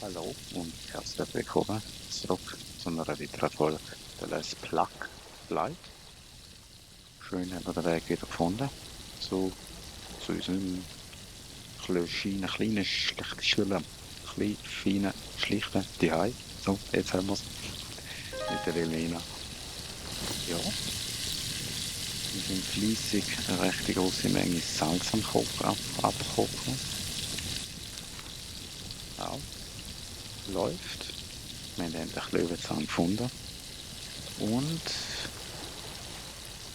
Hallo und herzlich willkommen zurück zu einer weiteren Folge der Let's Plug Live. Schön haben wir den Weg wieder gefunden zu unserem feinen, schlichten Zuhause. So, jetzt haben wir es mit der Elena. Ja, wir sind fleissig eine recht grosse Menge Salz am Kochen, abkochen. Ja, läuft. Wir haben endlich Löwenzahn gefunden. Und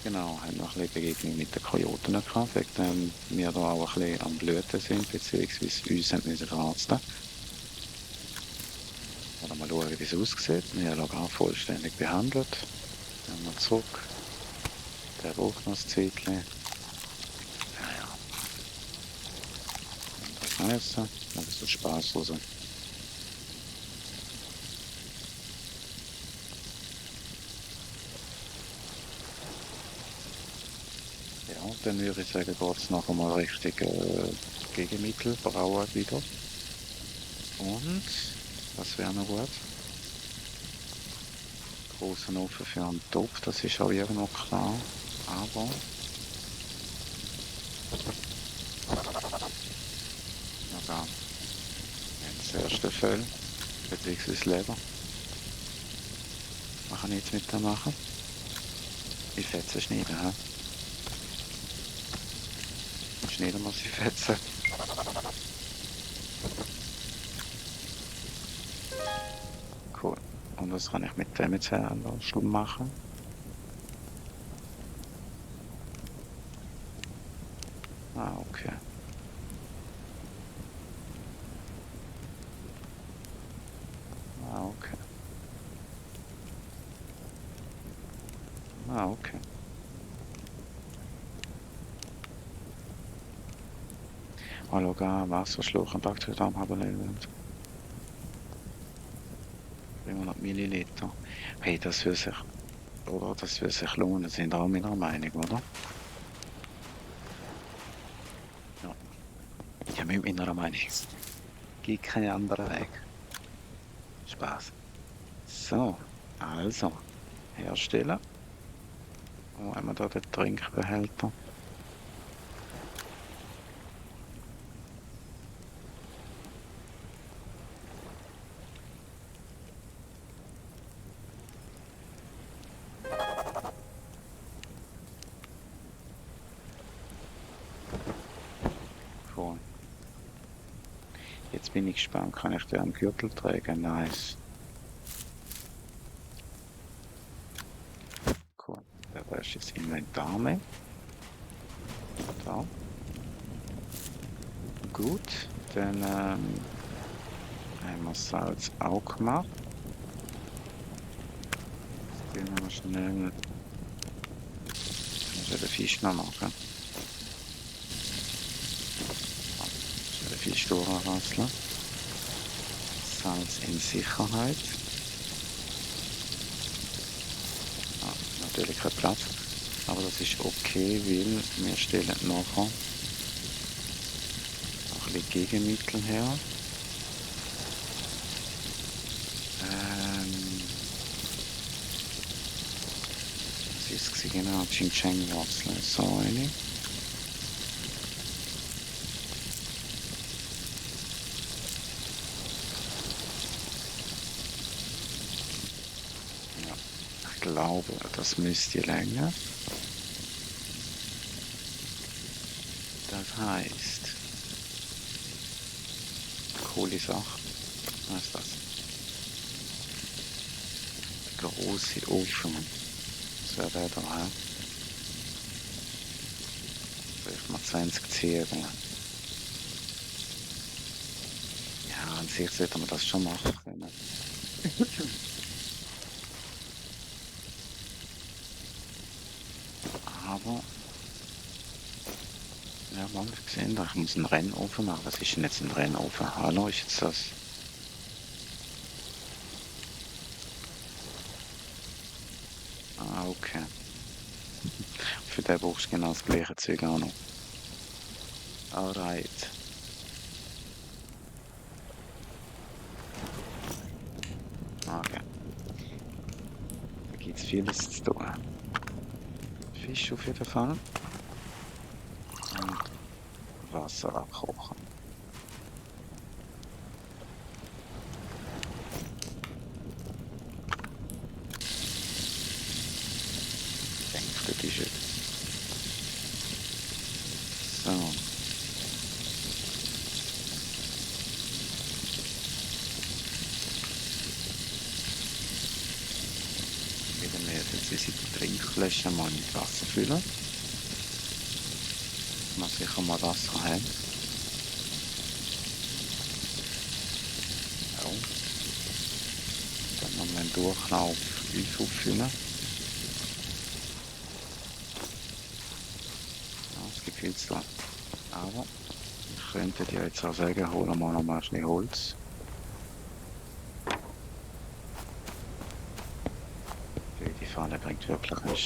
genau, haben noch ein bisschen Begegnung mit den Kojoten gehabt, wegen dem wir da auch ein bisschen am Blüten sind, beziehungsweise uns haben müssen verarzten. Oder mal schauen, wie es aussieht. Wir haben auch vollständig behandelt. Dann haben wir zurück. Der braucht noch ein Zeitchen. Ja, ja. Und das Essen. Dann ist es Spaß raus. Ja, dann würde ich sagen, geht es noch einmal richtig Gegenmittel brauen wieder. Und, was wäre noch gut? Großen Ofen für einen Topf, das ist auch irgendwo klar. Aber, na dann, das erste Fell, beziehungsweise Leber. Was kann ich jetzt mit dem machen? In Fetzen schneiden, hä? Schneiden muss ich Fetzen. Cool. Und was kann ich mit dem jetzt schon machen? Ah, okay. Ah, okay. Ah, okay. Hallo, Wasserschluck und Bakterien haben erwähnt. 300 Milliliter. Hey, das würde sich lohnen, sind auch meiner Meinung, oder? Ja. Ja, mit meiner Meinung. Gibt keinen anderen Weg. Spaß. So, also, herstellen. Wo haben wir da den Trinkbehälter? Cool. Jetzt bin ich gespannt, kann ich den am Gürtel tragen? Nice. Cool. Der Rest ist Inventar mehr. Da. Gut. Dann haben wir Salz auch gemacht. Jetzt gehen wir schnell. Ich muss den Fisch noch machen. Schnell den Fisch durchrasseln. Salz in Sicherheit. Ah, natürlich kein Platz. Aber das ist okay, weil wir stellen nachher noch ein bisschen Gegenmittel her. Was ist es genau? Xinjiang-Wurzel, so eine. Ja, ich glaube, das müsste länger. Das heißt, coole Sache. Was ist das? Große Ofen. Das wäre der da, hä? Vielleicht mal 20 Zwiebeln. Ja, an sich sollte man das schon machen können. Aber, ja, mal gesehen, da ich muss einen Rennofen machen. Was ist denn jetzt ein Rennofen? Hallo, ist jetzt das? Ah, okay. Für den brauchst du genau das gleiche Zeug auch noch. Alright. vieles zu tun. Fisch auf jeden Fall. Und Wasser abkochen. Ich denke, das ist es. So. Werden wir jetzt unsere Trinkflasche mal mit Wasser füllen. Dass wir sicher mal Wasser haben. Ja. Dann noch einen Durchlauf 5 auffüllen. Ja, es gibt viel zu tun. Aber ich könnte dir jetzt auch sagen, holen wir noch mal ein bisschen Holz. Die Pfanne bringt wirklich ein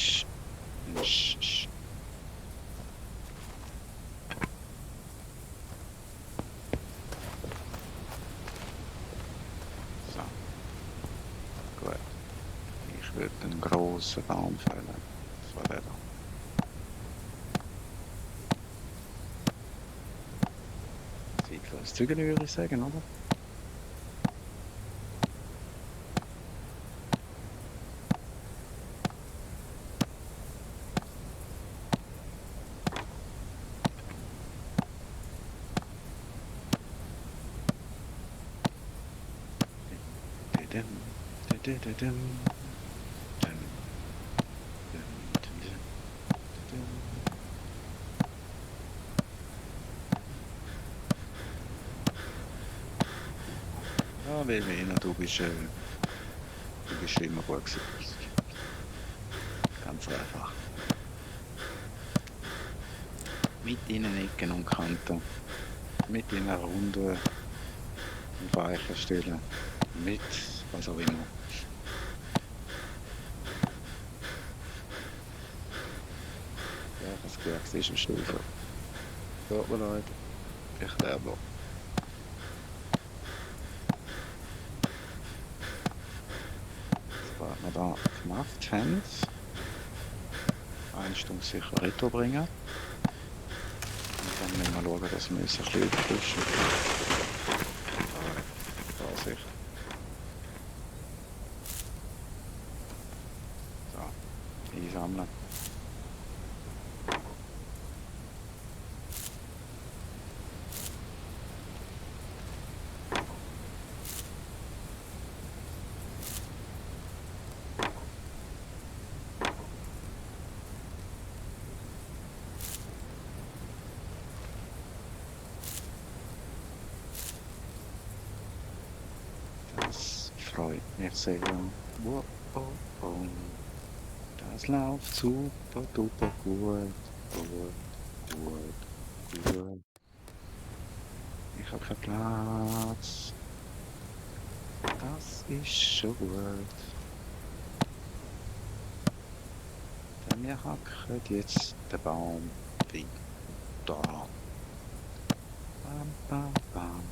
So, gut. Ich würde einen grossen Baum fällen. Das war der da. Zeitlos zügeln, würde ich sagen, oder? Ja, Velena, du bist immer gut gewesen. Ganz einfach. Mit deinen Ecken und Kanten. Mit deinen runden und weichen Stellen. Mit was auch immer. Ja, das Gewächs ist im Stufe. Tut mir leid. Ich sterbe. Was wir da gemacht haben. Eine Stunde sicher Retro bringen. Und dann müssen wir schauen, dass wir uns ein bisschen auffrischen. Vorsicht. So, einsammeln. Das freut mich sehr. Wow, oh, oh. Das läuft super, duper gut. Gut, gut, gut. Ich habe keinen Platz. Das ist schon gut. Denn wir hacken jetzt den Baum wie da. Bam, bam, bam.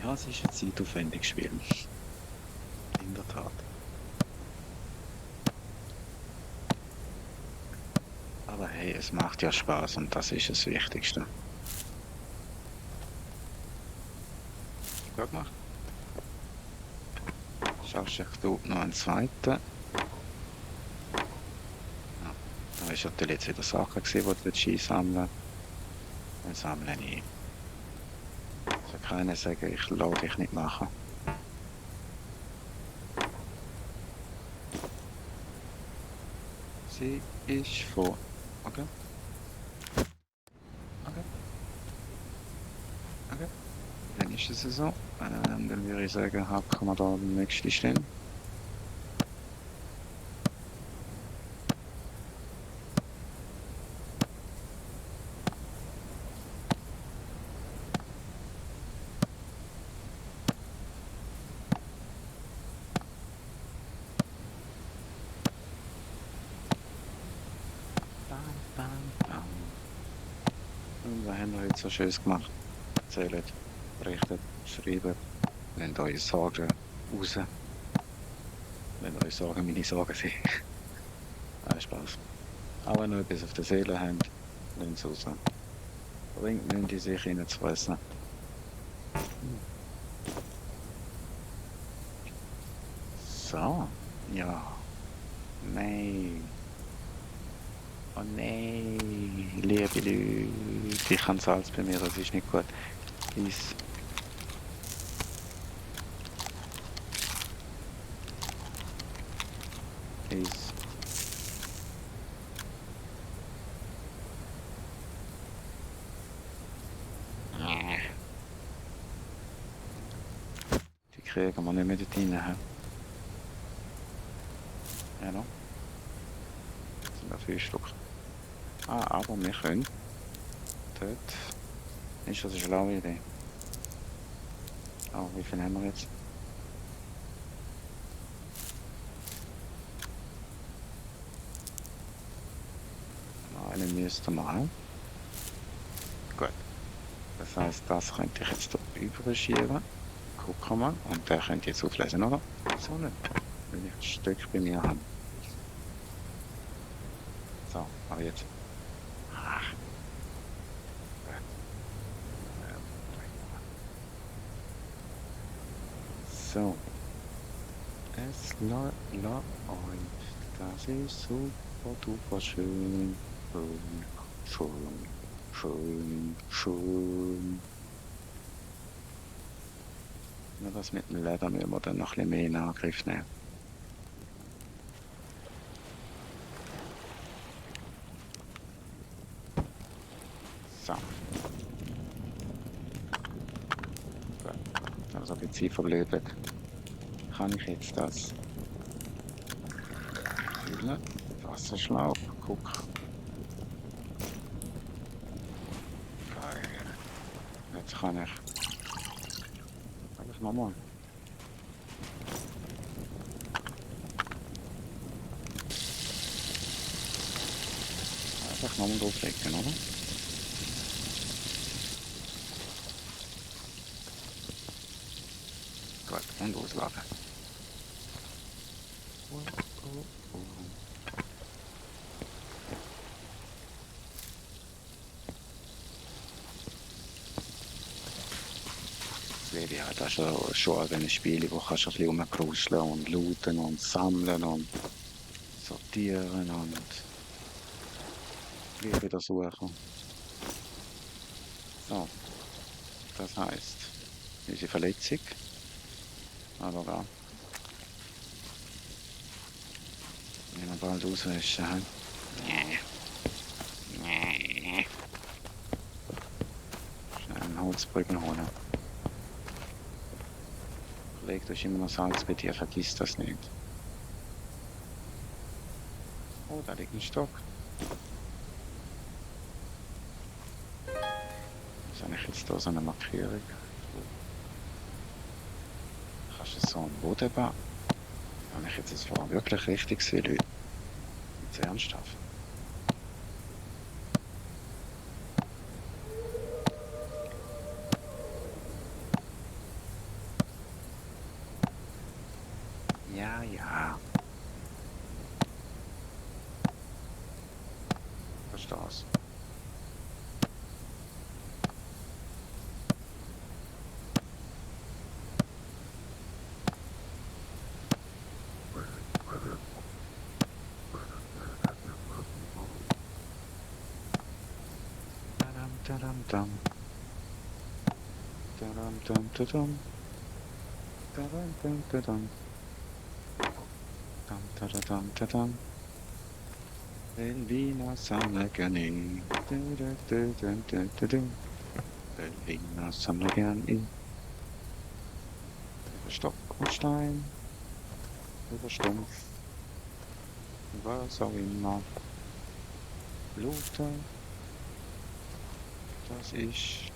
Ja, es ist ein zeitaufwendiges Spiel. In der Tat. Aber hey, es macht ja Spaß und das ist das Wichtigste. Guck mal. Schaust du noch einen zweiten? Ja, da ist natürlich jetzt wieder Sachen gewesen, die du einsammeln. Dann sammle ich. Also keiner sagen, ich lasse dich nicht machen. Sie ist vor. Okay. Okay. Okay. Dann ist es so. Dann würde ich sagen, hacken wir da den nächsten Stelle. bam, bam. Und was haben wir heute so Schönes gemacht? Erzählt, berichtet, schreibt, lasst eure Sorgen raus. Lasst eure Sorgen meine Sorgen sehen. Alles Spaß. Aber wenn ihr etwas auf der Seele habt, lasst es raus. Bringt nicht in sich rein zu fressen. So, ja. Nein. Oh nein, liebe Leute, ich habe Salz bei mir, das ist nicht gut. Eis. Eis. Die kriegen wir nicht mehr dort rein. Ja, noch. Das sind noch 4 Stück. Ah, aber wir können dort. Ist das eine schlaue Idee? Oh, wie viel haben wir jetzt? Einen müssten wir auch. Gut. Das heisst, das könnte ich jetzt hier überschieben. Gucken wir. Und der könnte jetzt auflesen, oder? So nicht. Wenn ich ein Stück bei mir habe. So, aber jetzt. Ah. So. Es läuft. Das ist super duper schön. Schön. Nur das mit dem Leder müssen wir dann noch ein bisschen mehr in Angriff nehmen. So. Gut. Also ein bisschen verblödet. Kann ich jetzt das füllen? Wasserschlauch, guck. Geil. Jetzt kann ich. Nochmal. Einfach nochmal drauflegen, oder? Gut, und ausladen. Ja, das ist schon ein Spiel, wo kannst du ein bisschen rumkruscheln und looten und sammeln und sortieren und wieder suchen. So, das heisst, unsere Verletzung. Aber ja. Wenn wir bald auswischen. Schnell einen Holzbrücken holen. Legt euch immer noch Salz bei dir, vergisst das nicht. Oh, da liegt ein Stock. Was habe ich jetzt da so eine Markierung? Kannst du so einen Boden bauen? Habe ich jetzt das vor wirklich richtig für Leute? Jetzt ernsthaft? Ja, ja. Verstehst du? Dum. Dum. Dum. Dum. Elvina samlar gern in. Elvina samlar gern in. Über Stock und Stein. Über Stumpf. Was auch immer. Looten. Das ist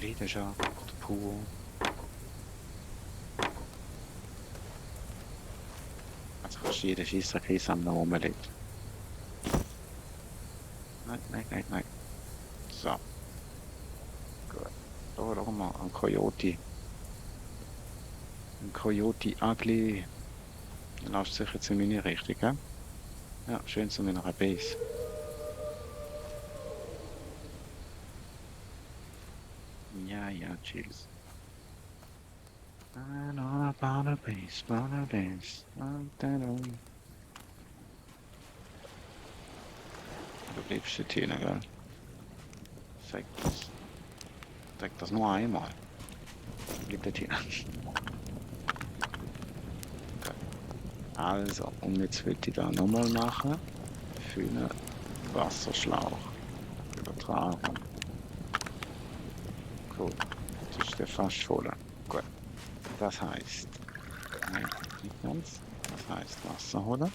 Leidenschaft pur. fast jeder Scheissdreck am Namen liegt. Nein, nein, nein, nein. So, gut. Da schauen wir ein Coyote. Ein Coyote Ugly. Du läufst sicher zu meiner Richtung, gell? Ja, schön zu meiner Base. Ja, ja, chills. I know about a base, about a base. Du bleibst dort hinten, gell? Sag das. Sag das nur einmal. Bleib dort hinten. Gut. Also, und jetzt würde ich da nochmal machen. Für einen Wasserschlauch. Übertragen. Cool. Das ist der fast voll. Gut. Das heißt, nein, nicht ganz. Das heißt Wasser holen.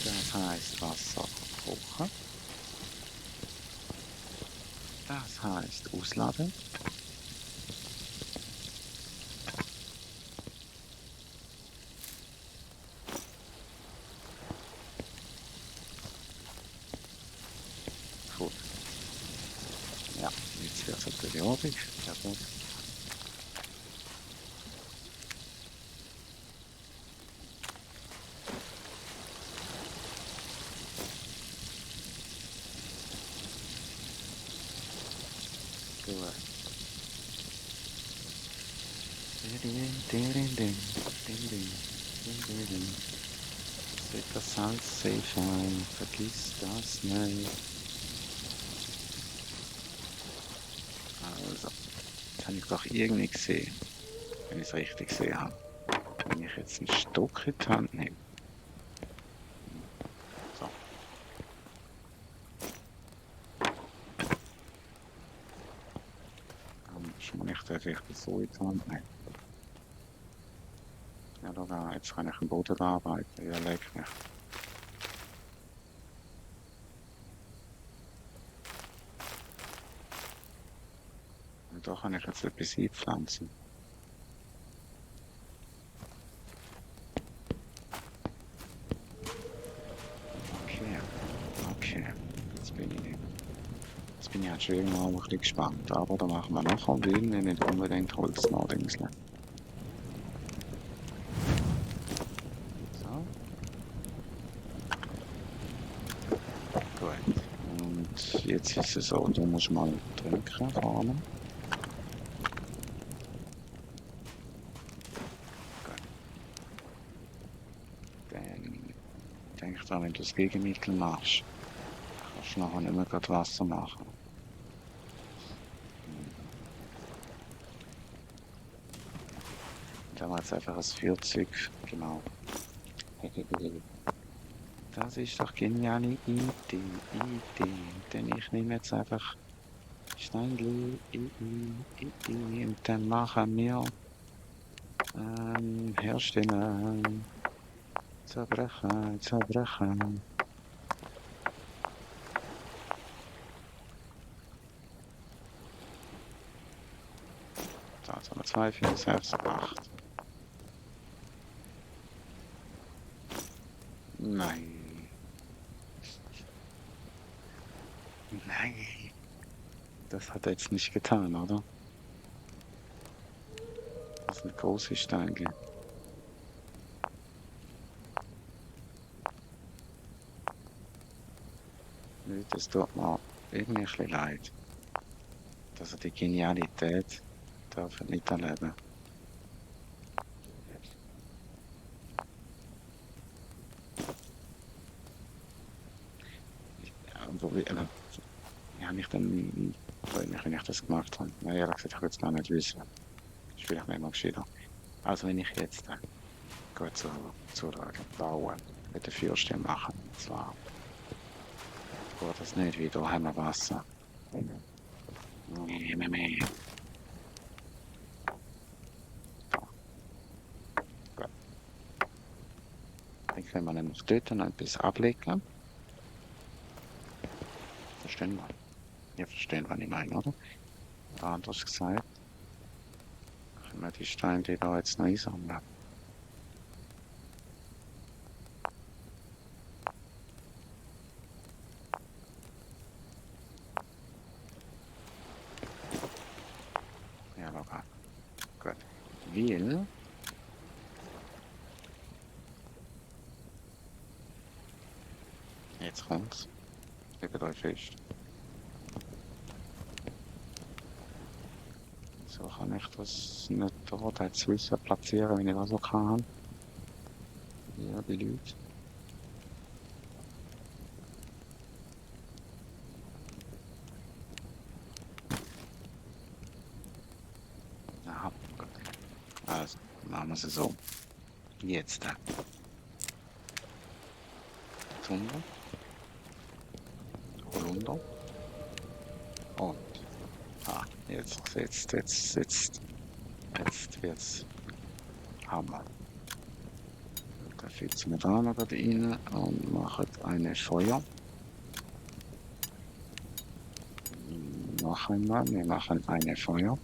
Das heißt Wasser kochen. Das heißt ausladen. Cool. Ja, jetzt wird es natürlich obig. Ja, gut. Gut. Set das Salz safe ein, vergiss das nicht. Also, jetzt habe ich doch irgendwie gesehen, wenn ich es richtig gesehen habe. Wenn ich jetzt einen Stock in die Hand nehme. So. Schon nicht vielleicht so in die Hand nehmen. Ja, da, jetzt kann ich am Boden arbeiten. Ja, leck mich. Und da kann ich jetzt etwas einpflanzen. Okay, okay. Jetzt bin ich halt schon irgendwann ein bisschen gespannt. Aber da machen wir nachher, weil wir nicht unbedingt Holz nachdingseln. So. Gut. Und jetzt ist es so, du musst mal trinken vorne. Gut. Dann denk dran, wenn du das Gegenmittel machst, kannst du nachher nicht mehr gerade Wasser machen. Da haben wir jetzt einfach ein 40, genau. Das ist doch geniale Idee. Denn ich nehme jetzt einfach Steinli und dann machen wir herstellen, zerbrechen. So, jetzt haben wir 2, 4, 6, 8. Nein. Nein. Das hat er jetzt nicht getan, oder? Das ist eine große Steige. Nö, das tut mir irgendwie ein bisschen leid. Dass er die Genialität darf er nicht erleben. Ja, wie habe ich dann, wenn ich das gemacht habe? Na, ehrlich gesagt, ich will es gar nicht wissen. Ist vielleicht nicht mal gescheiter. Also wenn ich jetzt gut zu bauen, mit der Führstimme machen, und zwar geht das nicht wieder, haben wir Wasser. Nee. Da, gut. Dann können wir nämlich dort noch etwas ablegen. Verstehen wir? Ihr versteht, was ich meine, oder? Oder anders gesagt, Können wir die Steine die da jetzt noch einsammeln? Ja, locker. Gut. Weil. Jetzt kommt's. Legt euch fest. So kann ich das nicht dort als Wissen platzieren, wenn ich das so kann. Ja, die Leute. Aha, gut. Also, machen wir es so. Jetzt. Tunnel. Holunder. Und. Ah, jetzt wird's Hammer. Da flitzen wir da noch rein und machen eine Feuer. Noch einmal, wir machen eine Feuer.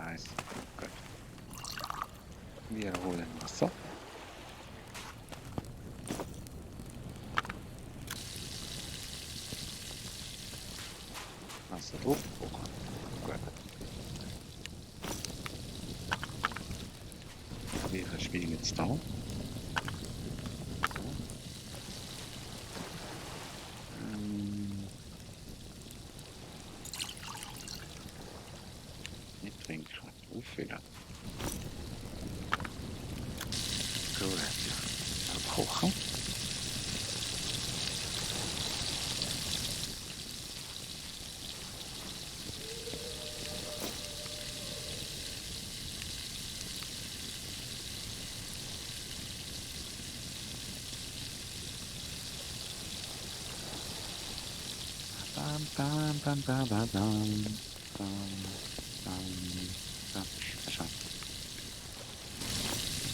Also, gut. Wir holen Wasser. Wasser drauf. Gut. Wir spielen jetzt da. Nicht trinken, auffüllen. Gut. Kochen. Bam, bam, bam, bam, bam, bam. Schau.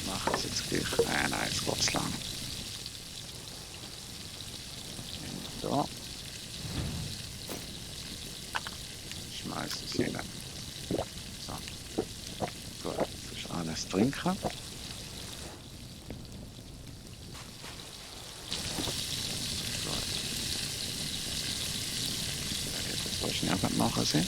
Mach es jetzt gleich. Nein, jetzt geht's lang. So. Schmeiß es hin. So. Gut, das ist alles trinken. Das schnell machen sie.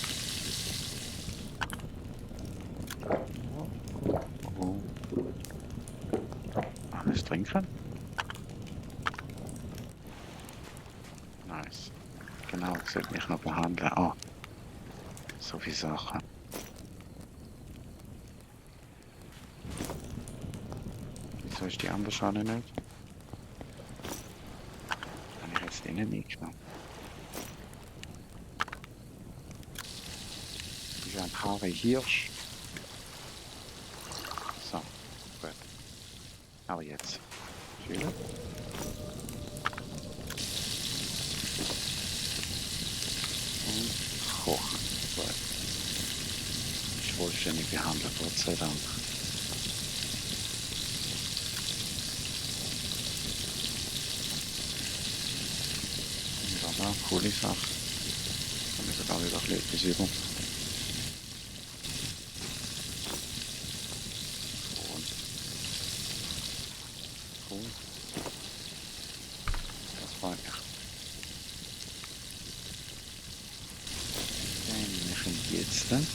Alles trinken. Nice. Genau, ich sollte mich noch behandeln. Oh, so viele Sachen. Wieso ist die andere Schale nicht? Habe ich jetzt die nicht mitgenommen? Das ist ein Harry Hirsch. So, gut. Aber jetzt. Schön. Und kochen. Gut. Ist vollständig behandelt, Gott sei Dank. Wunderbar, coole Sache. Kann ich da wieder etwas üben. Cool. Das freut mich. Dann machen wir jetzt den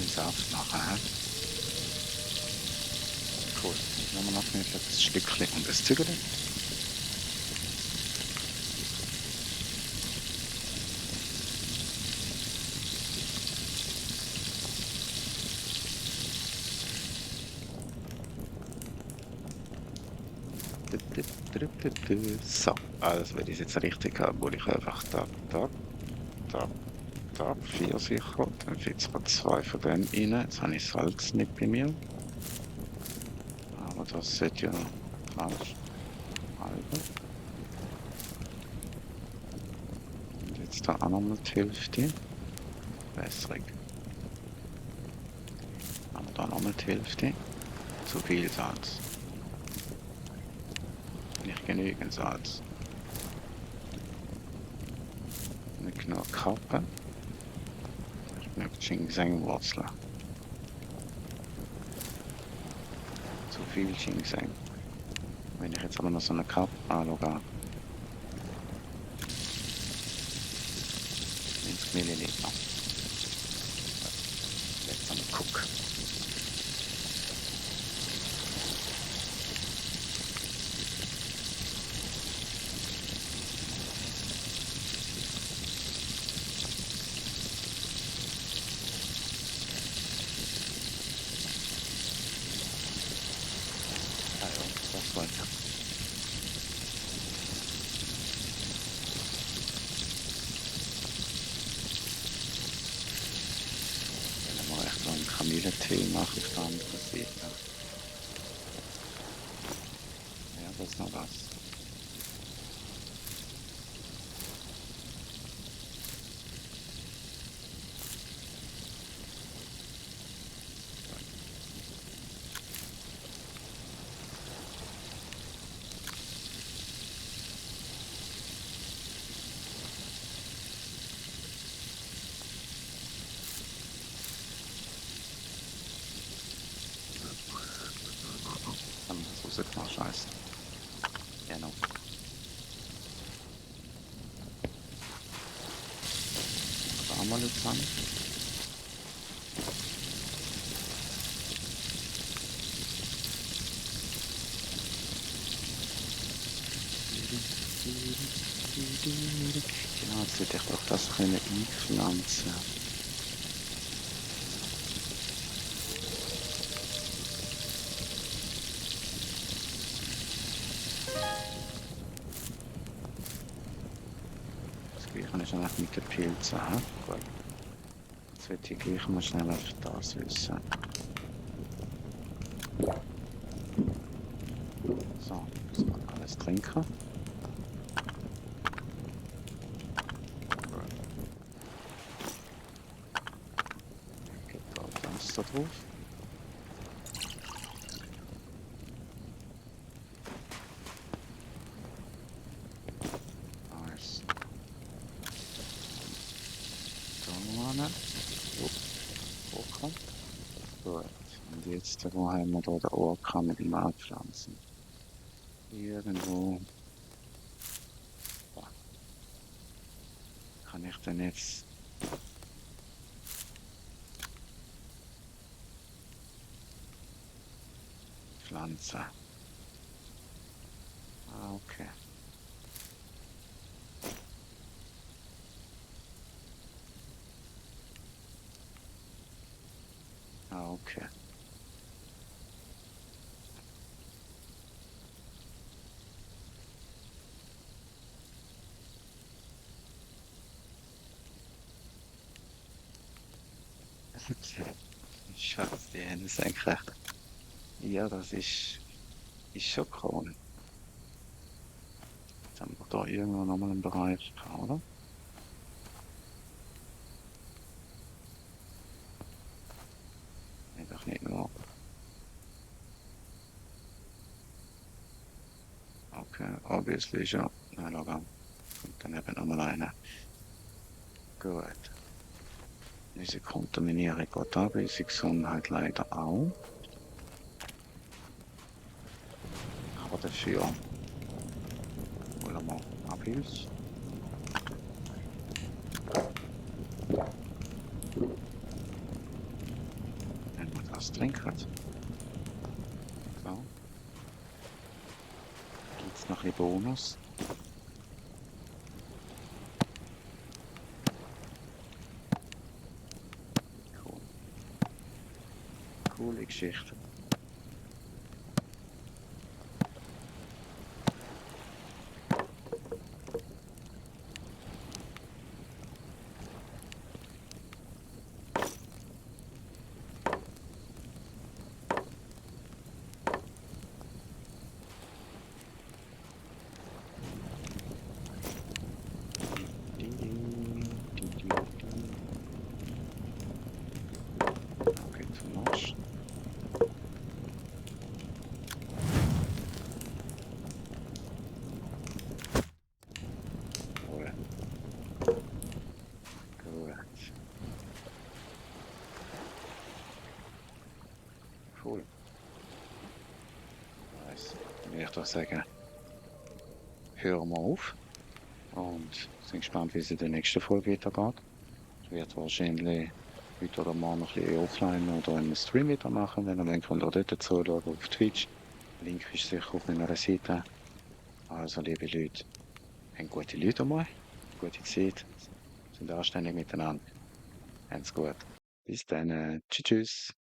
Saft machen. Cool. Dann haben wir noch ein Stückchen und das Zügel. So, also wenn ich es jetzt richtig habe, muss ich einfach da, 4 sicher. Dann fehlt es 2 von denen rein. Jetzt habe ich Salz nicht bei mir. Aber das sollte ja falsch. Halbe. Und jetzt da auch nochmal die Hälfte. Wässrig. Aber da nochmal die Hälfte. Zu viel Salz. Nicht genügend Salz. Nicht genug Kappe. Nicht genug Ginseng-Wurzeln. Zu viel Ginseng. Wenn ich jetzt aber noch so eine Kappe anschaue. 90 Milliliter. Let's have a cook. Also, das weiter. Wenn wir echt so einen Kamillentee machen auf der anderen Seite. Ja, das ist noch was. Dann muss ich mal scheißen. Genau. Da haben wir jetzt an. Ja, jetzt hätte ich doch das können einpflanzen. Das Gleiche ist eigentlich mit den Pilzen. Gut. Jetzt will ich gleich mal schnell auf das wissen. So, muss man alles trinken. Geht da das da drauf. Nice. Da noch eine. Hochkommt. Gut. Und jetzt, wo haben wir da den Orca mit dem Anpflanzen? Irgendwo. Da. Kann ich denn jetzt pflanzen? Ah, okay. Ah, okay. Schatz, die Hände senkrecht. Ja, das ist schon cool. Jetzt haben wir da irgendwo nochmal einen Bereich gehabt, oder? Nee, doch nicht nur. Okay, obviously schon. Nein, schau an. Kommt dann eben nochmal eine. Gut. Unsere Kontaminierung geht ab, unsere Gesundheit leider auch. Aber dafür wollen wir Abhilfe. Wenn man das trinken. So. Gibt es noch ein Bonus? Cool. Coole Geschichte. Okay, too much. Also, dann würde ich doch sagen, hören wir auf und sind gespannt, wie es in der nächsten Folge weitergeht. Ich werde wahrscheinlich heute oder morgen noch ein bisschen offline oder einen Stream wieder machen, wenn ihr wollt, könnt ihr dort zuschauen auf Twitch. Link ist sicher auf meiner Seite. Also, liebe Leute, habt gute Leute einmal, gute Zeit, sind anständig miteinander. Habt's gut. Bis dann. Tschüss. Tschüss.